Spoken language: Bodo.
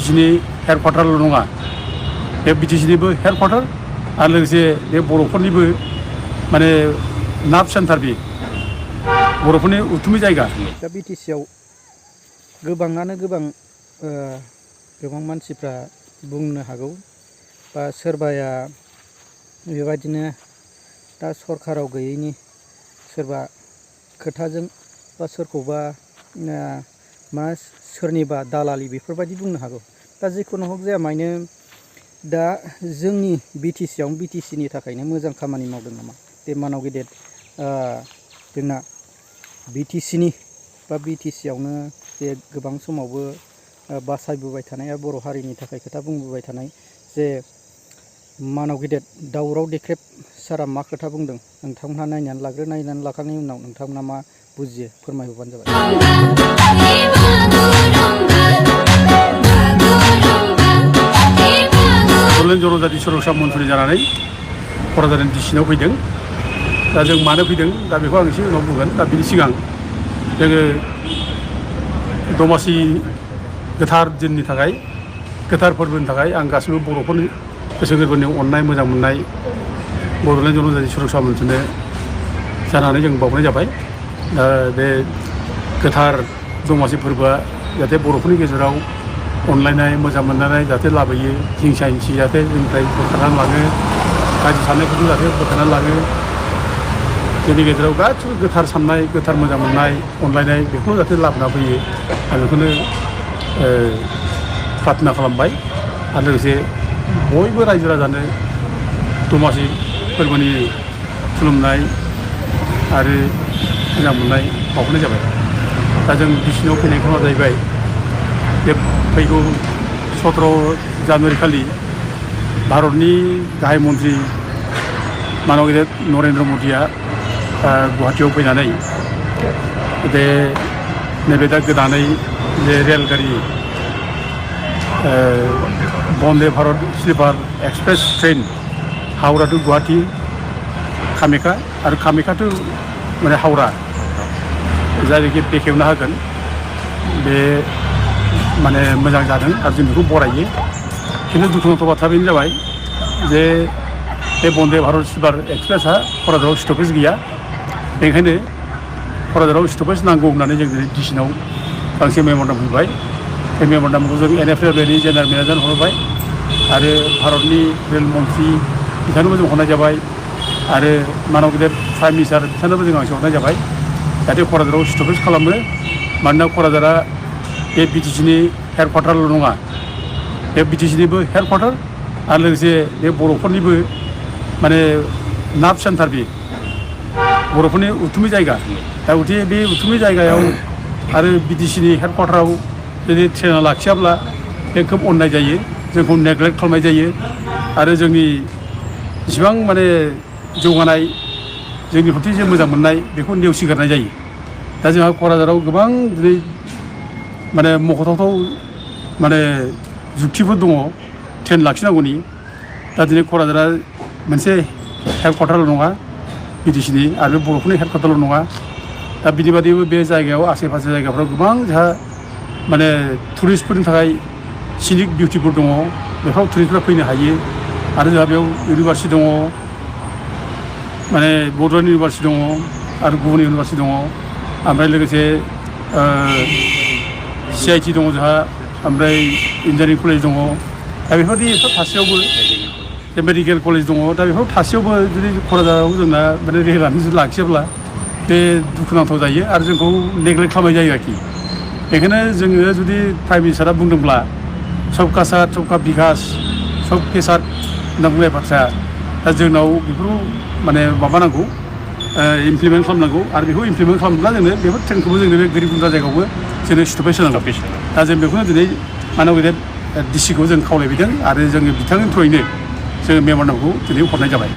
BTCनि हेडक्वार्टारल' नङा, बे BTCनिबो हेडक्वार्टार आरो लोगोसे बे बर'फोरनिबो माने नार्भ सेन्टार, बे बर'फोरनि उथुमै जायगा। दा BTCआव गोबाङानो गोबां मानसिफ्रा बुंनो हागौ बा सोरबाया बेबायदिनो दा सरकाराव गैयैनि सोरबा खोथाजों बा सोरखौबा सोरनिबा दालालि बेफोरबायदि बुंनो हागौ। दा जिखुनु हक जाया मानो, दा जोंनि BTCआवनो BTCनि थाखायनो मोजां खामानि मावदों नामा? बे मानाव गेदेर जोंना BTCनि बा BTCआवनो जे गोबां समावबो बासायबोबाय थानाय आरो बर' हारिनि थाखाय खोथा बुंबोबाय थानाय जे मानाव गेदेर दावराव देख्रेब सारा मा खोथा बुंदों, नोंथांमोनहा नायनानै लाग्रो। नायनानै लाखांनायनि उनाव नोंथांमोना मा बुजियो फोरमायहरबानो जाबाय। बड'लेण्ड जनजाति सुरक्षा मन्थ्रि जानानै क'क्राझारनि डिसिनाव फैदों। दा जों मानो फैदों, दा बेखौ आं एसे उनाव बुंगोन। दा बिनि सिगां जोङो दमासि गोथार दिननि थाखाय, गोथार फोरबोनि थाखाय आं गासिबो बर'फोरनि गोसो गोरबोनि अननाय मोजां मोननाय बड'लेण्ड जनजाति सुरक्षा मन्थ्रिनो जानानै जों बावनाय जाबाय। दा बे गोथार दमासि फोरबोआ जाहाथे बर'फोरनि गेजेराव अनलायनाय मोजां मोनलायनाय जाहाथे लाबोयो, हिंसा हिंसि जाहाथे जोंनिफ्राय बोखारनानै लाङो, गाज्रि साननायफोरखौ जाहाथे बोखारनानै लाङो, जोंनि गेजेराव गासिबो गोथार साननाय, गोथार मोजां मोननाय, अनलायनाय बेखौ जाहाथे लाबोना फैयो। आं बेखौनो प्रार्थना खालामबाय। आरो लोगोसे बयबो रायजो राजानो दमासि फोरबोनि खुलुमनाय आरो मोजां मोननाय बावहरनाय जाबाय। दा जों डिसिनाव फैनाय खारना जाहैबाय, बे फैगौ 17 जानुवारि खालि भारतनि गाहाय मन्थ्रि माननीय गेदेर नरेन्द्र मदिया गुवाहाटियाव फैनानै बे नैबे दा गोदानै जे रेलगारि बन्दे Bharat sleeper express train Howrah to Guwahati Kamakhya आरो कामाख्या टु माने हावड़ा जायनाखि बेखेवना होगोन, बे माने मोजां जादों आरो जों बेखौ बरायो। खिन्थु दुखुनांथाव बाथ्रा बेनो जाबाय जे बे बन्दे भारत स्लिपार एक्सप्रेसआ क'क्राझाराव स्टपेज गैया। बेनिखायनो क'क्राझाराव स्टपेज नांगौ होननानै जों दिनै डिसिनाव गांसे मेम'रेन्डाम होबाय। बे मेम'रेन्डामखौ जों NFRLनि जेनेरेल मेनेजारनो हरबाय आरो भारतनि रेल मन्थ्रि बिथांनोबो जों हरनाय जाबाय आरो माननीय गेदेर प्राइम मिनिस्टार बिथांनोबो जों गांसे हरनाय जाबाय जाहाथे क'क्राझाराव स्टपेज खालामो। मानोना क'क्राझारा बे BTCनि हेडक्वार्टारल' नङा, बे BTCनिबो हेडक्वार्टार आरो लोगोसे बे बर'फोरनिबो माने नार्भ सेन्टार, बे बर'फोरनि उथुमै जायगा। दा बे उथुमै जायगायाव आरो BTCनि हेडक्वार्टाराव जुदि ट्रेना लाखियाब्ला बे खोब अननाय जायो, जोंखौ नेग्लेक्ट खालामनाय जायो आरो जोंनि जेसेबां माने जौगानाय, जोंनि प्रति जे मोजां मोननाय बेखौ नेवसिगारनाय जायो। दा जोंहा क'क्राझाराव गोबां दिनै माने मख'थावथाव माने जुक्तिफोर दङ ट्रेन लाखिनांगौनि। दा दिनै क'क्राझारा मोनसे हेडक्वार्टारल' नङा BTCनि आरो बर'फोरनि हेडक्वार्टारल' नङा। दा बिनि बादैबो बे जायगायाव आसे पासे जायगाफ्राव गोबां जोंहा माने टुरिस्टफोरनि थाखाय सिनिक बिउटिफोर दङ, बेफोराव टुरिस्टफ्रा फैनो हायो। आरो जोंहा बेयाव इउनिभार्सिटि दङ, माने बड'लेण्ड इउनिभार्सिटि दङ आरो गुबुन इउनिभार्सिटि दङ। ओमफ्राय लोगोसे CIT दङ जोंहा, ओमफ्राय इन्जिनियारिं कलेज दङ। दा बेफोरबायदि थासेयावबो जे मेडिकेल कलेज दङ। दा बेफोराव थासेयावबो जुदि क'क्राझाराव जोंना माने रेलआनो जुदि लाखियाब्ला बे दुखुनांथाव जायो आरो जोंखौ नेग्लेक्ट खालामनाय जायो आरोखि। बेखायनो जोङो जुदि प्राइम मिनिस्टारा बुंदोंब्ला सबका साथ सबका बिकास सबके साथ होनना बुंनाय बाथ्रा, दा जोंनाव बेफोरखौ माने माबानांगौ, इमप्लिमेन्ट खालामनांगौ। आरो बेखौ इमप्लिमेन्ट खालामब्ला जोङो बेफोर ट्रेनखौबो जोंनो बे गोरिब गुन्द्रा जायगायावबो जोङो स्टपेज होनांगौ। दा जों बेखौनो दिनै माननीय गेदेर डिसिखौ जों खावलायबोदों आरो जोङो बिथांनि थ्रुयैनो जोङो मेम'रेन्डामखौ दिनै हरनाय जाबाय।